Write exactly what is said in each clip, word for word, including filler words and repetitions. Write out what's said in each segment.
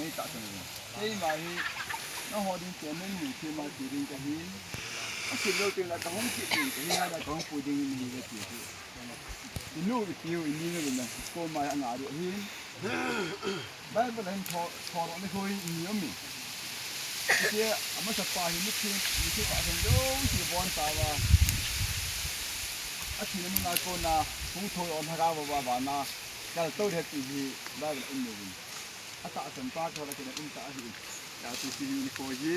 Keima hi, nangho ding tia neimu thei ma ti ding kahi. Asil lou teng le kahung kit ding kahi, ngai le kahung pui ding nahi ve ti hi. Inu ipiu ini nu le na, koma anga diu ahi. Bible hin tho, tho lo ni hoi ni um e. Tia, amasapa hi mithi, mithi pa hin lou, ti bon ta va. Athi na mun a kona, hung thoi on ha ga va va va na. Kal to de ti hi, Bible in ni. Atahsan pa tho la kina um ta ahi. Tia tu ti hi ni ko hi.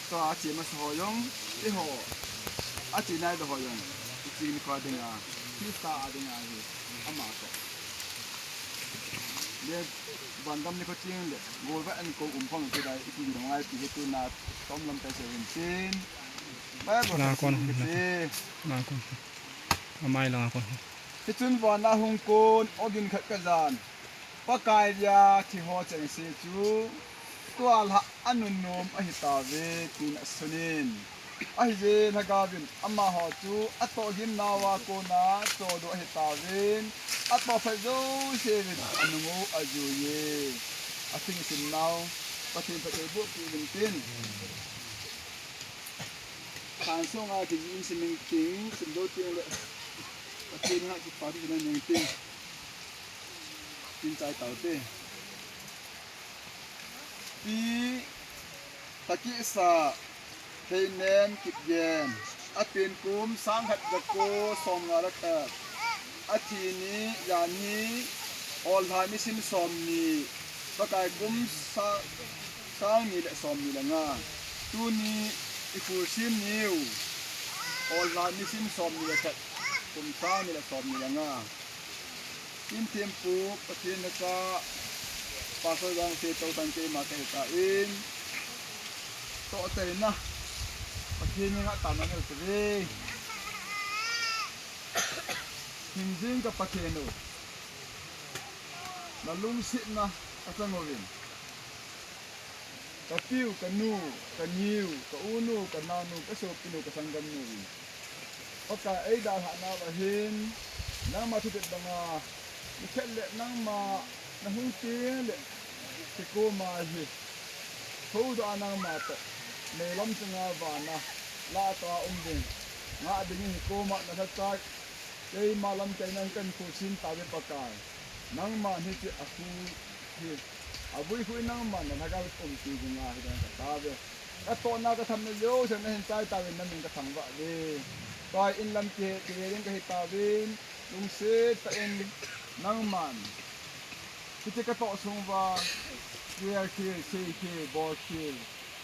Tua ache masa ho jong, eiho. Ache nai doh ho jong. Ti ni ko dinga. Christa a dinga hi. Ama ko. Le, van gam ni ko ching le. Golva an ko um phong ti dai. Iti ni ngai ti hi tu na. Tom lam tai se vin tin. Bible Na kon. Na kon. Amai la kon. Hichun vana hung kon, ogin khat kajan. Pakai dia thi ho chengse chu, tua lah a nunnom ahi tave, tin asunin. Ahijeh in Lhagaovin amaho chu atoh gimnauva kona chohdoh ahi tauvin, atoh phat jouse uvin anung u ajuiye. Atheng simnau, Pathen phatthei boh peh uvin tin. Khan sunga kijih in simin tin, simdoh tin le. Pathen ha kipa ti na ning tin. Tin chai taute. Pi Takisa Theinen Kipgen. Apen kum sang khat jako som nga le khat. Athi ni, jan hi, Hollhai nisim som ni. Pakai kum sa, sang ni le som ni le nga. Tuni i khulsim niu. Hollhai nisim som ni le khat. Kum sang ni le som ni le nga. Tin thempu, Pathen na cha, Pastor Jangte Tousan keima kahi tan. Toh tei na, Pathen ni nga ta na ngel te ve. Hingjing ka Pathen u. Na lungsetna kachang uvin. Kapiu, kanu, kaniu, ka unu, kanaonu, kasopinu, kasanggamnu in. Pakai eidalhah nauva hin, nangma thutep banga, nikhat le nangma nahung teng le, kikoma hi, thodoh a nangma toh, meilam chunga vana, lah toh a um ding, ngah ding in koma nalhacha, keima lamkai nang kahin khulsim tauve Pakai. Nangman hiche a khu hi, avui khu nangman na lhagao umpi dinga hiding katauve. Katohna kathamna jouse nahin chai tauvin namin kathangvah uve. Tua in lam kihe, kihe ding kahi tauvin, lungset tah in nangman. Hiche katoh sung uva, kiel khel, sei khel, bol khel,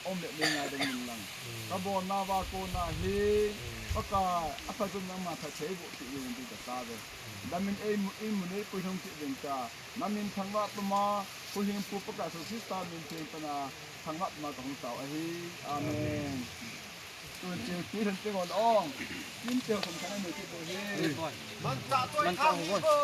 um le nei ngai ding in lang. Kabolnauva kona hi, Pakai, aphatchomna nangman phatthei boh peh in ti katauve. Namin eimu, eimu neipui hung kit ding ta. Namin thangvah tuma, huhhingpu Pakai Jesu Christa min theng pana, thangvah tuma kahung tao ahi. Amen. Tun cheu pi lhun teng ol ong. Kin teu khun kana nei kit u hi. Man ta toi thang ko.